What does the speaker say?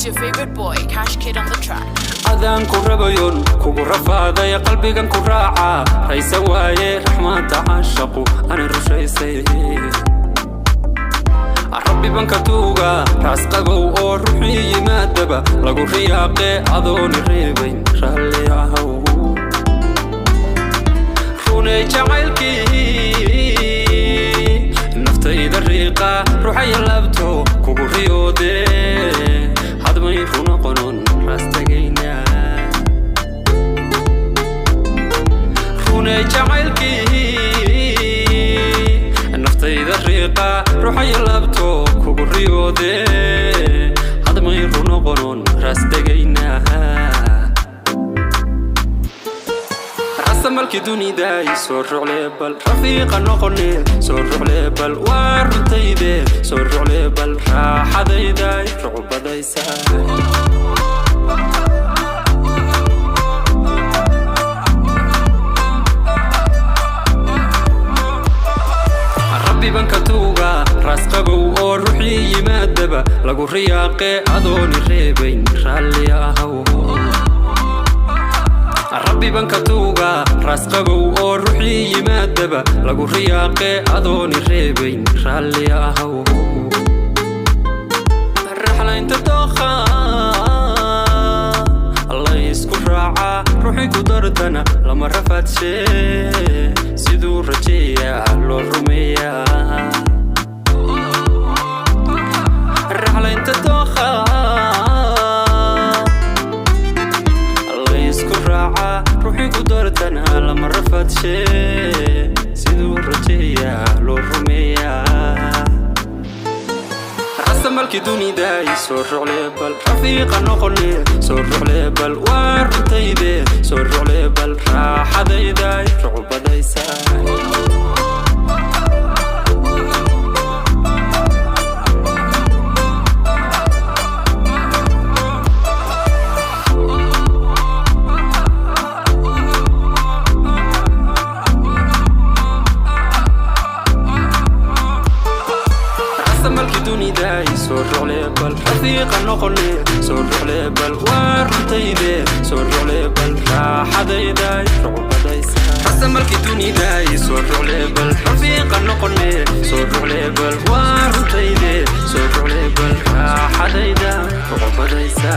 Your favorite boy, Cash Kid on the track. Adaan ku rabayon, kugu rafaaday, qalbigan ku raaca, raysan waaye raxmaanta caashaqu ana rushaysay. Rabbi banka tuuga raasqabow oo ruuxii yimaadaba lagu riyaaqe, adooni reebayn raalli ahow. Runay jacaylkii naftayda riiqa, ruuxaya laabto kugu riyoode, hadmay runa qonon raastagayna. Runay jacaylkii naftayda riiqa, ruuxaya laabto kugu riyoode, hadmay runa qonon raastegayna. Rasamalkii duniday, soo rucle bal, rafiiqa noqone, soo rucle bal, waa runtayde, soo rucle bal, raaxadayday rucbadaysa. Rabbi banka tuuga raasqabow oo ruuxii yimaadaba lagu riyaaqe, adooni reebayn raalli ahow. Rabbi banka tuuga raasqabow oo ruuxii yimaadaba lagu riyaaqe, adooni reebayn raalli ahow. Raxlaynta dookha la isku raaca, ruuxii ku dartana lama rafaadshe, siduu rajeeyaa loo rumeeyaa. Raxlaynta dookha la isku raaca, ruuxii ku dartana lama rafaadshe, siduu rajeeyaa loo rumeeyaa. Rasamalkii duniday, soo rucle bal, rafiiqa noqone, soo rucle bal, waa runtayde, soo rucle bal, raaxadayday rucbadaysa. Rasamalkii duniday, soo rucle bal, rafiiqa noqone, soo rucle bal, waa runtayde, soo rucle bal, raaxadayday rucbadaysa. Rasamalkii duniday, soo rucle bal, rafiiqa noqone, soo rucle bal, waa runtayde, soo rucle bal, raaxadayda rucbadaysa.